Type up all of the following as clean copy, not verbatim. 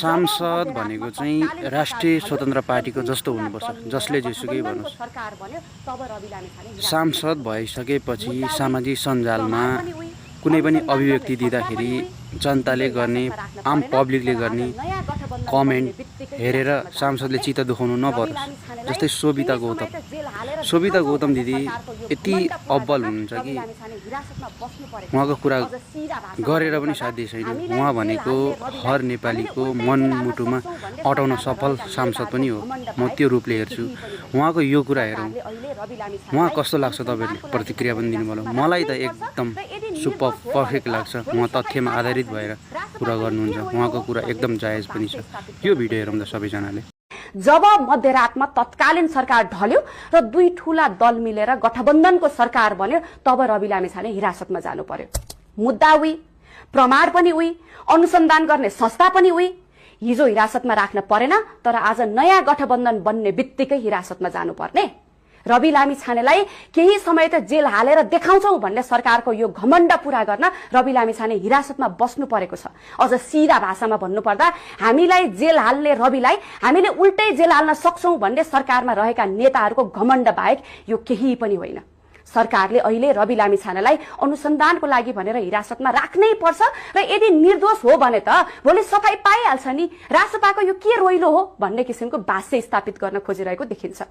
सांसद भनेको चाहिँ राष्ट्रिय स्वतन्त्र पार्टीको जस्तो हुनुपर्छ, जसले जेसुकै भन्नुहोस्। सांसद भइसकेपछि सामाजिक सञ्जालमा कुनै पनि अभिव्यक्ति दिँदाखेरि जनताले गर्ने, आम पब्लिकले गर्ने कमेन्ट हेरेर सांसदले चित्त दुखाउनु नपरोस्। जस्तै शोभिता गौतम दिदी यति अब्बल हुनुहुन्छ कि उहाँको कुरा गरेर पनि साध्य छैन। उहाँ भनेको हर नेपालीको मनमुटुमा अटाउन सफल सांसद पनि हो। म त्यो रूपले हेर्छु। उहाँको यो कुरा हेरौँ, उहाँ कस्तो लाग्छ तपाईँहरूले प्रतिक्रिया पनि दिनुभयो। मलाई त एकदम सुपर पर्फेक्ट लाग्छ। उहाँ तथ्यमा आधारित भएर कुरा गर्नुहुन्छ। उहाँको कुरा एकदम जायज पनि छ। यो भिडियो हेरौँ त सबैजनाले। जब मध्यरातमा तत्कालीन सरकार ढल्यो र दुई ठूला दल मिलेर गठबन्धनको सरकार बन्यो, तब रवि लामिछाने हिरासतमा जानु पर्यो। मुद्दा उही, प्रमाण पनि उही, अनुसन्धान गर्ने संस्था पनि उही। हिजो हिरासतमा राख्न परेन, तर आज नयाँ गठबन्धन बन्ने बित्तिकै हिरासतमा जानुपर्ने। रवि लामिछानेलाई केही समय त जेल हालेर देखाउँछौ भन्ने सरकारको यो घमण्ड पूरा गर्न रवि लामिछाने हिरासतमा बस्नु परेको छ। अझ सिधा भाषामा भन्नुपर्दा हामीलाई जेल हाल्ने रविलाई हामीले उल्टै जेल हाल्न सक्छौं भन्ने सरकारमा रहेका नेताहरूको घमण्ड बाहेक यो केही पनि होइन। सरकारले अहिले रवि लामिछानेलाई अनुसन्धानको लागि भनेर हिरासतमा राख्नै पर्छ र यदि निर्दोष हो भने त भोलि सफाई पाइहाल्छ नि। रासपाको यो के रोइलो हो भन्ने किसिमको भाष्य स्थापित गर्न खोजिरहेको देखिन्छ।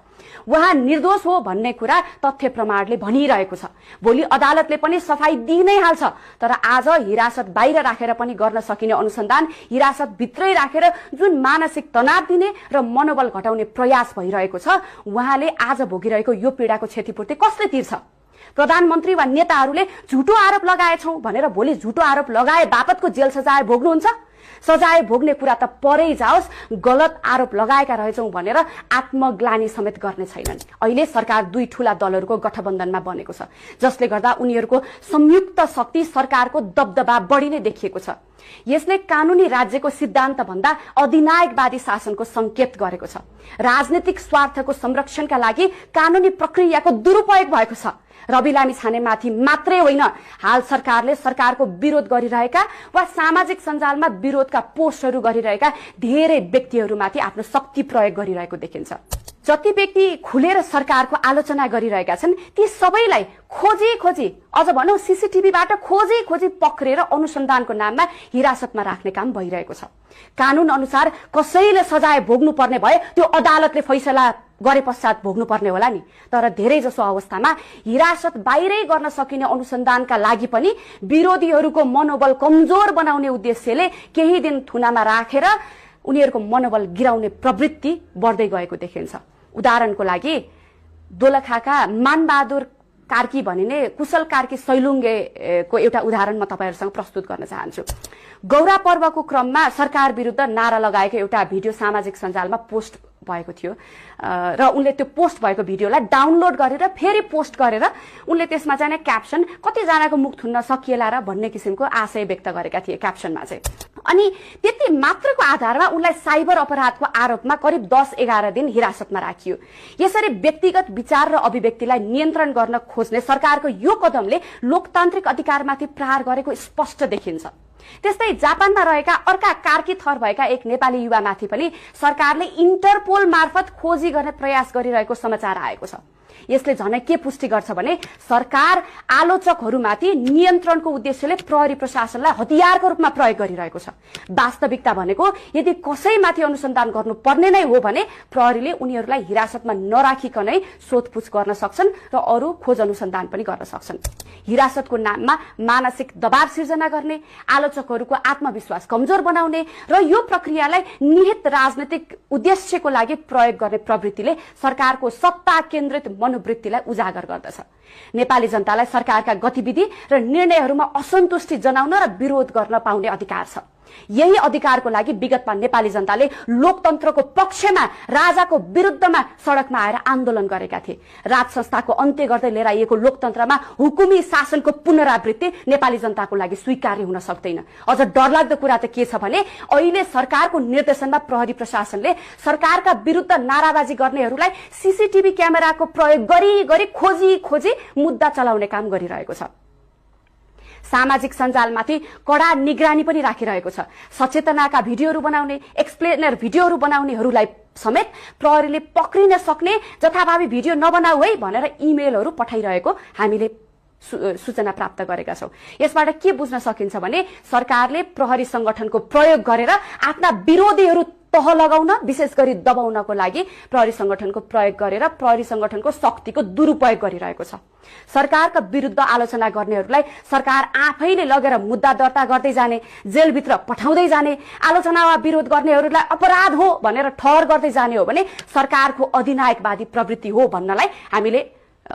उहाँ निर्दोष हो भन्ने कुरा तथ्य प्रमाणले भनिरहेको छ। भोलि अदालतले पनि सफाई दिइ नै हाल्छ। तर आज हिरासत बाहिर राखेर पनि गर्न सकिने अनुसन्धान हिरासत भित्रै राखेर जुन मानसिक तनाव दिने र मनोबल घटाउने प्रयास भइरहेको छ, उहाँले आज भोगिरहेको यो पीडाको क्षतिपूर्ति कसले तिर्छ? प्रधानमन्त्री वा नेताहरूले झुटो आरोप लगाएछौं भनेर भोलि झुटो आरोप लगाए बापतको जेल सजाय भोग्नुहुन्छ? सजाय भोग्ने कुरा त परै जाओस्, गलत आरोप लगाएका रहेछौं भनेर आत्मग्लानी समेत गर्ने छैनन्। अहिले सरकार दुई ठूला दलहरूको गठबन्धनमा बनेको छ, जसले गर्दा उनीहरूको संयुक्त शक्ति सरकारको दबदबा बढी नै देखिएको छ। यसले कानूनी राज्यको सिद्धान्त भन्दा अधिनायकवादी शासनको संकेत गरेको छ। राजनीतिक स्वार्थको संरक्षणका लागि कानूनी प्रक्रियाको दुरुपयोग भएको छ। रवि लामिछानेमाथि मात्रै होइन, हाल सरकारले सरकारको विरोध गरिरहेका वा सामाजिक सञ्जालमा विरोधका पोस्टहरू गरिरहेका धेरै व्यक्तिहरूमाथि आफ्नो शक्ति प्रयोग गरिरहेको देखिन्छ। जति व्यक्ति खुलेर सरकारको आलोचना गरिरहेका छन्, ती सबैलाई खोजी अझ भनौं सीसीटीभीबाट खोजी पक्रेर अनुसन्धानको नाममा हिरासतमा राख्ने काम भइरहेको छ। कानून अनुसार कसैले सजाय भोग्नु पर्ने भए त्यो अदालतले फैसला गरे पश्चात भोग्नु पर्ने होला नि। तर धेरै जसो अवस्थामा हिरासत बाहिरै गर्न सकिने अनुसन्धानका लागि पनि विरोधीहरूको मनोबल कमजोर बनाउने उद्देश्यले केही दिन थुनामा राखेर उनीहरूको मनोबल गिराउने प्रवृत्ति बढ्दै गएको देखिन्छ। उदाहरणको लागि दोलखाका मानबहादुर कार्की भनिने कुशल कार्की सैलुङ्गेको एउटा उदाहरण म तपाईहरुसँग प्रस्तुत गर्न चाहन्छु। गौरा पर्वको क्रममा सरकार विरुद्ध नारा लगाएको एउटा भिडियो सामाजिक सञ्जालमा पोस्ट भएको थियो र उनले त्यो पोस्ट भएको भिडियोलाई डाउनलोड गरेर फेरि पोस्ट गरेर उनले त्यसमा चाहिँ क्याप्सन कति जनाको मुख थुन्न सकिएला र भन्ने किसिमको आशय व्यक्त गरेका थिए क्याप्सनमा चाहिँ। अनि त्यति मात्रको आधारमा उनलाई साइबर अपराधको आरोपमा करिब 10-11 दिन हिरासतमा राखियो। यसरी व्यक्तिगत विचार र अभिव्यक्तिलाई नियन्त्रण गर्न खोज्ने सरकारको यो कदमले लोकतान्त्रिक अधिकारमाथि प्रहार गरेको स्पष्ट देखिन्छ। त्यस्तै जापानमा रहेका अर्का कार्की थर भएका एक नेपाली युवामाथि पनि सरकारले इन्टरपोल मार्फत खोजी गर्ने प्रयास गरिरहेको समाचार आएको छ। यसले झनै के पुष्टि गर्छ भने सरकार आलोचकहरूमाथि नियन्त्रणको उद्देश्यले प्रहरी प्रशासनलाई हतियारको रूपमा प्रयोग गरिरहेको छ। वास्तविकता भनेको यदि कसैमाथि अनुसन्धान गर्नुपर्ने नै हो भने प्रहरीले उनीहरूलाई हिरासतमा नराखिकनै सोधपुछ गर्न सक्छन् र अरू खोज अनुसन्धान पनि गर्न सक्छन्। हिरासतको नाममा मानसिक दबाव सिर्जना गर्ने, आलोचकहरूको आत्मविश्वास कमजोर बनाउने र यो प्रक्रियालाई निहित राजनीतिक उद्देश्यको लागि प्रयोग गर्ने प्रवृत्तिले सरकारको सत्ता केन्द्रित मनोवृत्तिलाई उजागर गर्दछ। नेपाली जनतालाई सरकारका गतिविधि र निर्णयहरूमा असन्तुष्टि जनाउन र विरोध गर्न पाउने अधिकार छ। यही अधिकारको लागि विगतमा नेपाली जनताले लोकतन्त्रको पक्षमा राजाको विरुद्धमा सडकमा आएर आन्दोलन गरेका थिए। राज संस्थाको अन्त्य गर्दै लिएर आइएको लोकतन्त्रमा हुकुमी शासनको पुनरावृत्ति नेपाली जनताको लागि स्वीकार्य हुन सक्दैन। अझ डरलाग्दो कुरा त के छ भने अहिले सरकारको निर्देशनमा प्रहरी प्रशासनले सरकारका विरुद्ध नाराबाजी गर्नेहरूलाई सीसीटीभी क्यामेराको प्रयोग गरी खोजी मुद्दा चलाउने काम गरिरहेको छ। सामाजिक सञ्जालमाथि कडा निगरानी पनि राखिरहेको छ। सचेतनाका भिडियोहरू बनाउने, एक्सप्लेनर भिडियोहरू बनाउनेहरूलाई समेत प्रहरीले पक्रिन सक्ने जथाभावी भिडियो नबनाऊ है भनेर इमेलहरू पठाइरहेको हामीले सूचना प्राप्त गरेका छौं। यसबाट के बुझ्न सकिन्छ भने सरकारले प्रहरी संगठनको प्रयोग गरेर आफ्ना विरोधीहरू तह लगाउन, विशेष गरी दबाउनको लागि प्रहरी संगठनको प्रयोग गरेर प्रहरी संगठनको शक्तिको दुरुपयोग गरिरहेको छ। सरकारका विरुद्ध आलोचना गर्नेहरूलाई सरकार आफैले लगेर मुद्दा दर्ता गर्दै जाने, जेलभित्र पठाउँदै जाने, आलोचना वा विरोध गर्नेहरूलाई अपराध हो भनेर ठहर गर्दै जाने हो भने सरकारको अधिनायकवादी प्रवृत्ति हो भन्नलाई हामीले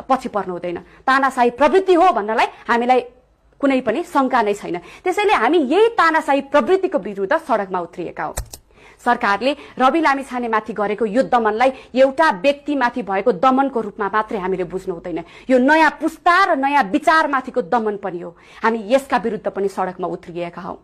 पछि पर्नु हुँदैन। तानाशाही प्रवृत्ति हो भन्नलाई हामीलाई कुनै पनि शंका नै छैन। त्यसैले हामी यही तानाशाही प्रवृत्तिको विरुद्ध सडकमा उत्रिएका हौं। सरकारले रवि लामिछानेमाथि गरेको यो दमनलाई एउटा व्यक्तिमाथि भएको दमनको रूपमा मात्रै हामीले बुझ्नु हुँदैन। यो नयाँ पुस्ता र नयाँ विचारमाथिको दमन पनि हो। हामी यसका विरुद्ध पनि सडकमा उत्रिएका हौं।